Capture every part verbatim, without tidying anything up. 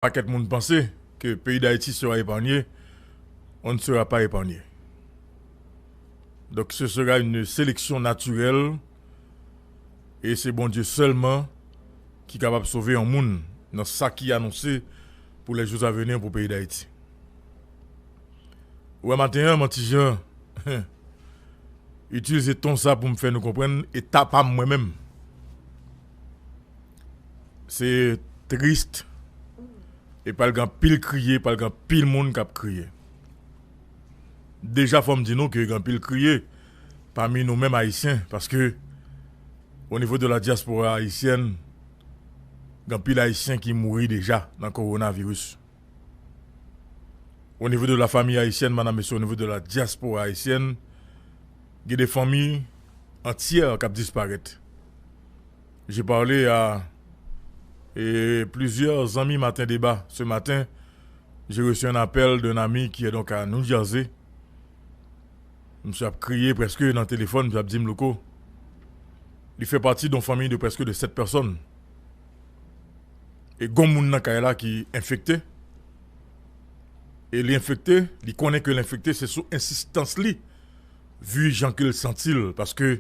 Pakèt moun panse ke peyi Dayiti sera épargné, on ne sera pas épargné. Donc ce sera une sélection naturelle e se Bondye sèlman ki kapab sove yon moun nan sa ki anonse pou les jours à venir pou peyi Dayiti. Ou wè maten an, m an ti jan itilize ton sa pou m fè nou konprann eta pa m mwen menm. Se tris e pral gen anpil kriye, pral gen anpil moun k ap kriye. Deja fò m di nou ke gen anpil kriye pami nou menm Ayisyen, paske o nivo de la diaspora haïtienne, gen anpil Ayisyen ki mouri deja nan kowonaviris. Au niveau de la famille haïtienne, madame, messieurs, au niveau de la diaspora haïtienne, il y a des familles entières qui disparaissent. J'ai parlé à et plusieurs amis Matin Débat ce matin. J'ai reçu un appel d'un ami qui est donc à New Jersey. Misye ap kriye prèske nan telefòn, misye ap di m, Louko, li fè pati de yon fanmi de prèske de sèt pèsòn. E gon moun nan kay la ki enfekte. E li enfekte, li konnen ke l enfekte, se sou ensistans li, vi jan ke l santi l, paske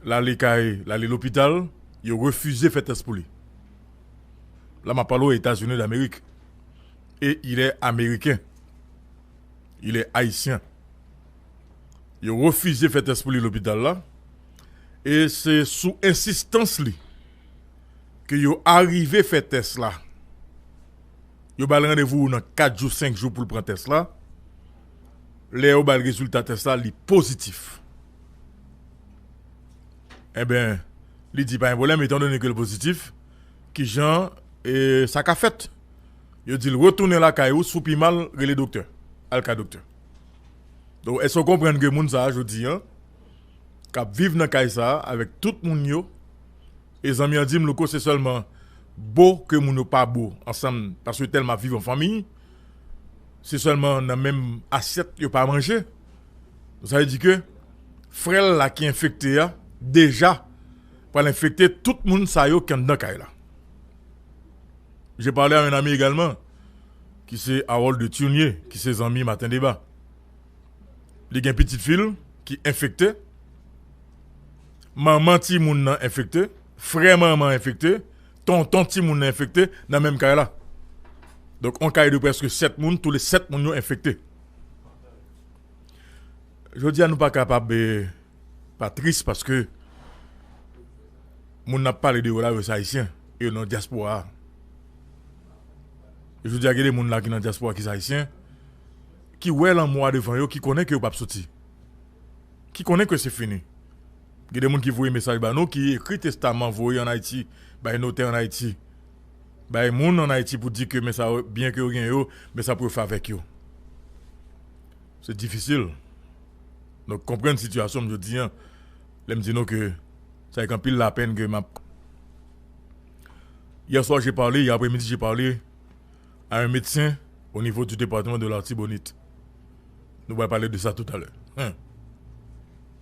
l ale kay, l ale lopital, yo refize fè tès pou li. La, m ap pale aux États-Unis d'Amérique. Et il est américain. Il est haïtien. Yo refize fè tès pou li lopital la. E se sou ensistans li ke yo arive fè tès la. Yo ba l randevou nan kat jou, senk jou pou l pran tès la. Lè yo ba l rezilta tès la, li pozitif. Enben, li di pa gen pwoblèm, etandone ke l pozitif, kijan e, sa ka fèt? Yo di l retounen lakay ou, si w pi mal, rele doktè. Al ka doktè. Donk, èske w konprann ke moun sa a, jodi a, k ap viv nan kay sa a avèk tout moun yo, e zanmi an di m, Louko, se sèlman bo ke moun yo pa bo ansanm, paske tèlman ap viv an fanmi, se sèlman nan menm asyèt yo pa manje. Sa vle di ke frè l la ki enfekte a, deja pral enfekte tout moun sa yo ki anndan kay la. J'ai parlé à un ami également, ki se Harold de Turnier, ki se zanmi Matin Débat. Li gen pitit fi l ki enfekte, manman timoun nan enfekte, frè manman enfekte, tonton timoun nan enfekte nan menm kay la. Donk, on kay de prèske sèt moun, tou le sèt moun yo enfekte. Jodi a, nou pa kapab, eh, pa tris paske moun n ap pale de yo la, yo se Ayisyen, e yo nan dyaspora a. E jodi a, gen de moun la ki nan dyaspora ki se Ayisyen, ki wè lanmò a devan yo, ki konnen ke yo p ap soti, ki konnen ke se fini. Gen de moun ki voye mesaj ba nou, ki ekri testaman, voye ann Ayiti, bay notè ann Ayiti, bay moun ann Ayiti pou di ke men sa yo, byen ke yo gen yo, men sa pou yo fè avèk yo. Se difisil. Donk, konprann sitiyasyon m jodi a, lè m di nou ke sa avèk anpil lapenn ke m ap. Hier soir, j'ai parlé, hier après-midi, j'ai parlé à un médecin au niveau du département de l'Artibonite. Nou va pale de sa toutalè.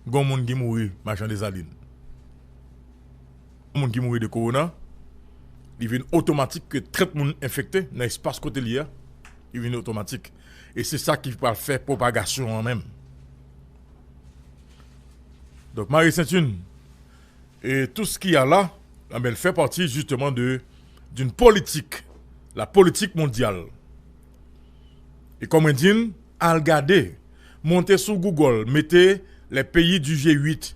Gon moun ki mouri, machan Desalin. Moun ki mouri de kowona, li vin otomatik ke trant moun enfekte nan espas kote li ye a, li vin otomatik. E se sa ki pral fè pwopagasyon an menm. Donk, Marie Sainte-Une, et tout ce qu'il y a là, eh ben, il fait partie justement de, d'une politique, la politique mondiale. E kòm mwen di n, al gade, monte sou Google, mete les pays du G huit.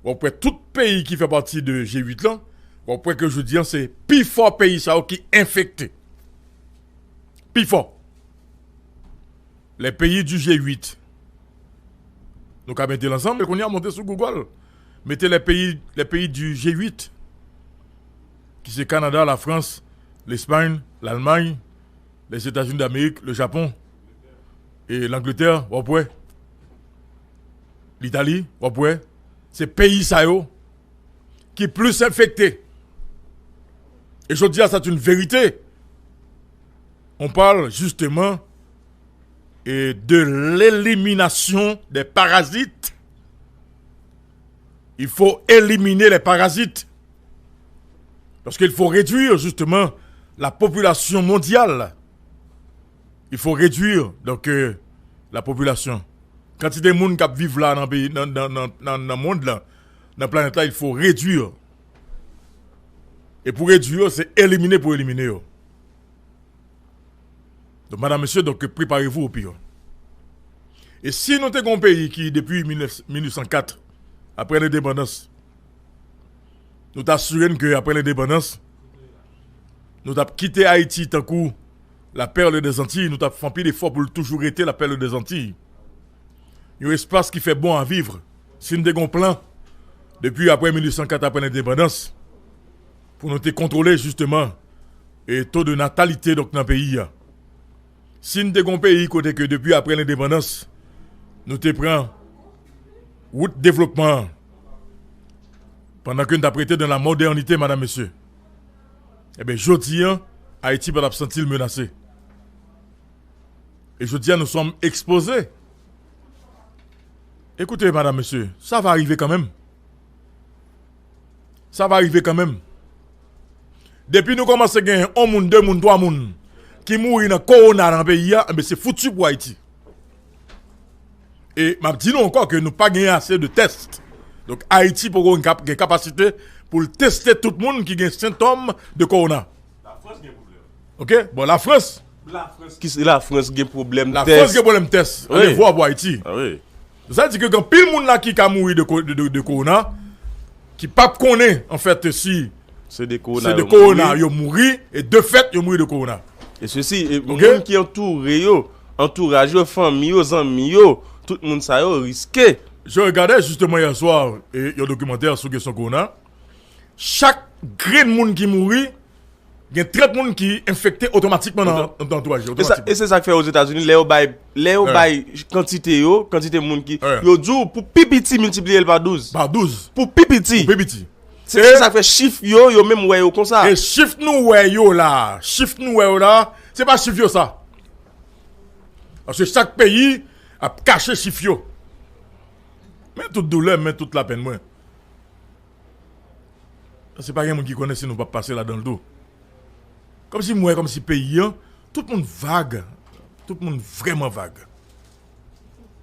W ap wè tout peyi ki fè pati de G huit lan, w ap wè ke jodi a se pi fò peyi sa yo ki enfekte. Pi fò. Les pays du G huit. Nou ka mete l ansanm, kounye a monte sou Google. Mete les pays, les pays du G huit, ki se Kanada, Lafrans, Lespay, Lalmay, Lèzetazini Damerik, le Japon, e Langletè, w ap wè. Litali, w ap wè. Se peyi sa yo ki plis enfekte. E jodi a, c'est une vérité. On parle justement, eh, de l'élimination des parasites. Il faut éliminer les parasites. Parce qu'il faut réduire justement La population mondiale. Il faut réduire, donc, euh, la population. Kantite moun k ap viv la nan peyi, nan, nan, nan, nan, nan mond lan, nan planèt la, il faut réduire. E pou redwi yo, se elimine pou elimine yo. Donk, madam, mesye, donk, preparez-vous au pire. E si nou te gen yon peyi ki, depi mil nèf, mil uit san kat, apre lendepandans, nou t asire n ke apre lendepandans, nou t ap kite Ayiti tankou la perle des Antilles, nou t ap fè anpil efò pou l toujou rete la perle des Antilles. Yon espas ki fè bon a viv. Si n te gen yon plan, depi apre mil uit san kat, apre lendepandans, pou nou te kontwole, jisteman, e to de natalite, donk, nan peyi a. Si n te gen yon peyi kote ke depi apre lendepandans, nou te pran wout devlopman an, pandan ke n t ap rete dan la modènite, madam, mesye, ebyen, jodi a, Ayiti pa t ap santi l menase. Et je dis à nous sommes exposés. Écoutez, madam, mesye, sa va rive kanmenm. Sa va rive kanmenm. Depi nou kòmanse gen yon moun, de moun, twa moun ki mouri nan kowona nan peyi a, enben se fouti pou Ayiti. E m ap di nou ankò ke nou pa gen ase de tès. Donk, Ayiti poko gen kap-, gen kapasite pou l teste tout moun ki gen sentòm de kowona. Lafrans gen pwoblèm. Oke? Bon, Lafrans. Lafrans ki se Lafrans gen pwoblèm tès. Lafrans gen pwoblèm tès. Wi. Alevwa pou Ayiti. A wi. Sa di ke gen anpil moun la ki ka mouri de, ko- de, de, de kowona, ki p ap konnen, anfèt, si se de kowona yo mouri. Se de kowona yo mouri, e de fèt, yo mouri de kowona. E sesi, e moun ki antoure yo, antouraj yo, fanmi yo, zanmi yo, tout moun sa yo riske. Je regardais justement hier soir, e, yon dokimantè sou kesyon kowona. Chak grenn moun ki mouri, gen trant moun ki enfekte otomatikman nan, nan antouraj yo, otomatikman. E se sa k fè Ozetazini, lè yo bay, lè yo bay kantite yo, kantite moun ki, yo di w pou pi piti miltipliye l pa douz. Pa douz. Pou pi piti. Pou pi piti. Se, se sa k fè chif yo, yo menm wè yo konsa. E chif nou wè yo la, chif nou wè yo la, se pa chif yo sa. Paske chak peyi ap kache chif yo. Men tout doulè, men tout lapenn mwen. Se pa gen moun ki konnen si nou p ap pase ladan l tou. Kòmsi m wè, kòmsi peyi an, tout moun vag. Tout moun vrèman vag.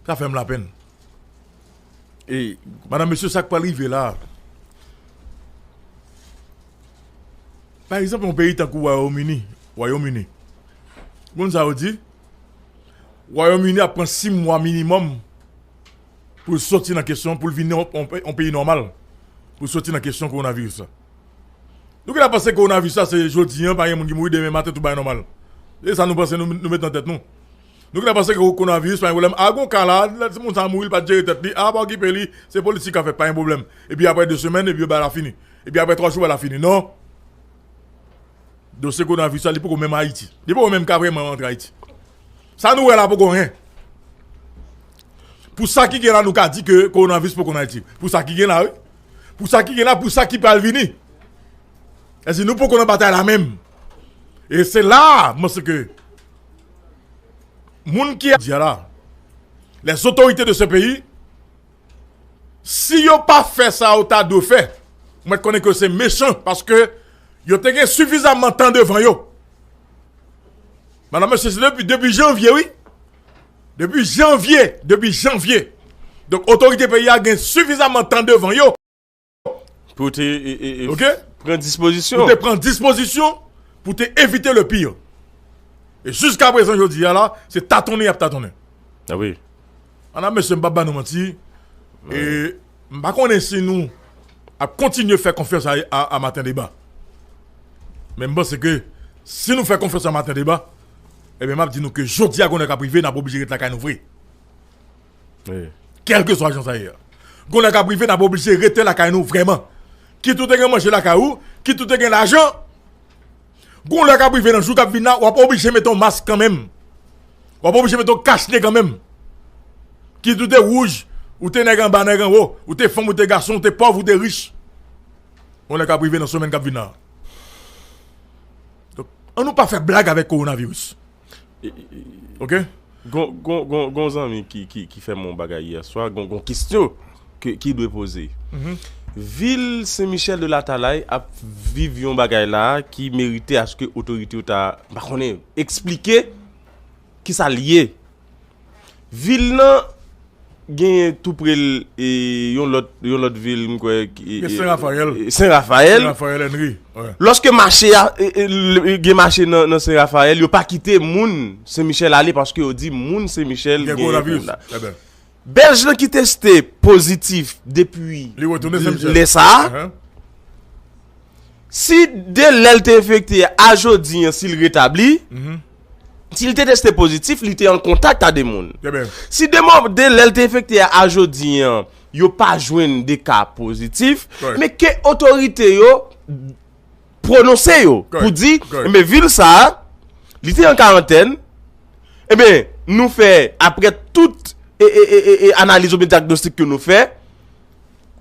Sa fè m lapenn. E, madam, mesye, sa k pral rive la? Pa egzanp, yon peyi tankou Wayòm Ini, Wayòm Ini. Moun sa yo di, Wayòm Ini ap pran sis mwa minimòm pou l soti nan kesyon, pou l vin yon, yon, yon peyi nòmal, pou l soti nan kesyon kowonaviris la. Nou genlè panse kowonaviris la se jodi a, pa gen moun ki mouri, demen maten tout bagay nòmal. E sa nou panse, nou, nou met nan tèt nou. Nou genlè panse ke kowonaviris pa gen pwoblèm. A, gon ka la, lè moun sa mouri, li pa t jere tèt li. A, pa okipe li, se politik k ap fèt, pa gen pwoblèm. Epi apre de semèn, epi bagay la fini. Epi apre twa jou, bagay la fini. Non. Dosye kowonaviris la, li poko menm Ayiti. Li poko menm ka vrèman rantre Ayiti. Sa nou wè la poko anyen. Pou sa ki gen la, nou ka di ke kowonaviris poko nan Ayiti. Pou sa ki gen la, wi. Pou sa ki gen la, pou sa ki pral vini. Èske nou poko nan batay la menm? E se la, mwen se ke moun ki di la, les autorités de ce pays, si yo pa fè sa yo ta dwe fè, mwen konnen ke se mechan, paske yo te gen sifizaman tan devan yo. Madam, mesye, se depi, depi janvye, wi. Depi janvye, depi janvye. Donk, otorite peyi a gen sifizaman tan devan yo. Pou te, e, e, e, pran dispozisyon. Pou te pran dispozisyon, pou te evite le pire. E jiska prezan, jodi a la, se tatonnen y ap tatonnen. A wi. Madam, mesye, m p ap ba nou manti. E m pa konnen si nou ap kontinye fè konfyans a, a, a Maten Deba. Men m panse ke si nou fè konfyans a Maten Deba, ebyen, m ap di nou ke jodi a, gon lè k ap rive, n ap oblije ret lakay nou vre. Wi. Kèlkeswa jan sa ye a. Gon lè k ap rive, n ap oblije rete lakay nou vrèman. Kit ou te gen manje lakay ou, kit ou te gen lajan, gon lè k ap rive nan jou k ap vin la, w ap oblije mete yon mask kanmenm. W ap oblije mete yon kachne kanmenm. Kit ou te wouj, ou te nèg anba, nèg anwo, ou te fanm, ou te gason, ou te pòv, ou te rich. Gon lè k ap rive nan semèn k ap vin la. Donk, ann nou pa fè blag avèk kowonaviris. E, e, e, oke? Gon, gon, gon, gon zanmi ki, ki, ki fè m yon bagay yè swa, gon, gon kesyon. ke, ki dwe poze. Vil Sen Michèl de Latalay ap viv yon bagay la ki merite aske otorite yo ta, m pa konnen, eksplike ki sa l ye. Vil nan genyen tou pre l e yon lòt, yon lòt vil, m kwè, ki, e, Sen Rafayèl. Sen Rafayèl. Sen Rafayèl, Henry. Lòske mache a, e, e, gen mache nan, nan Sen Rafayèl, yo pa kite moun Sen Michèl ale paske yo di moun Sen Michèl gen kowonaviris. Bèlj lan ki teste pozitif depi lè sa a, si de lè l te enfekte a jodi an, si l retabli, si l te teste pozitif, li te an kontak a de moun. Si de, de lè l te enfekte a jodi an, yo pa jwenn de ka pozitif, men ke otorite yo pwononse yo pou di, enben, vil sa a, li te an karantèn, enben, nou fè, apre tout e, e, e, e, e analiz oubyen dyagnostik ke nou fè,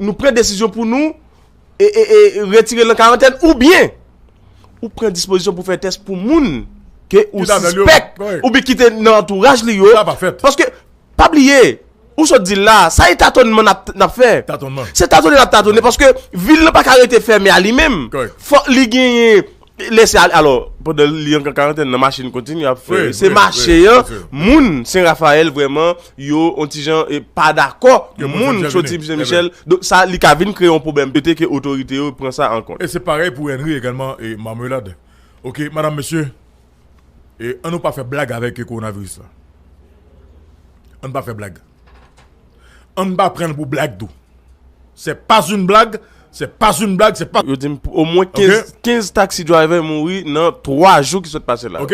nou pran desizyon pou nou e, e, e, retire l nan karantèn, oubyen ou pran dispozisyon pou fè tès pou moun ke ou sispèk, oubyen ki te nan antouraj li yo. Paske, pa bliye, ou sot di l la, sa e tatònman n ap, n ap fè. Se tatònman n ap tatònman, paske vil nan pa ka rete fèmen a li menm. Fòk li genyen lese ale. Alò, pandan li an karantèn nan, mache n kontinye ap fè. Se mache an, moun Sen Rafayèl vrèman, yo, on ti jan, e, pa dakò. Moun soti Sen Michèl. Donk, sa, li ka vin kreye yon pwoblèm. Pete ke otorite yo pran sa an kont. E se parèy pou Henry egalman e Marmelade. Ok, madam, mesye, e, ann nou pa fè blag avèk kowonaviris la. Ann pa fè blag. Ann pa pran l pou blag tou. C'est pas une blague, c'est pas une blague, c'est pas. Yo di m omwen kenz, kenz taxi driver mouri nan twa jou ki sot pase la. Ok.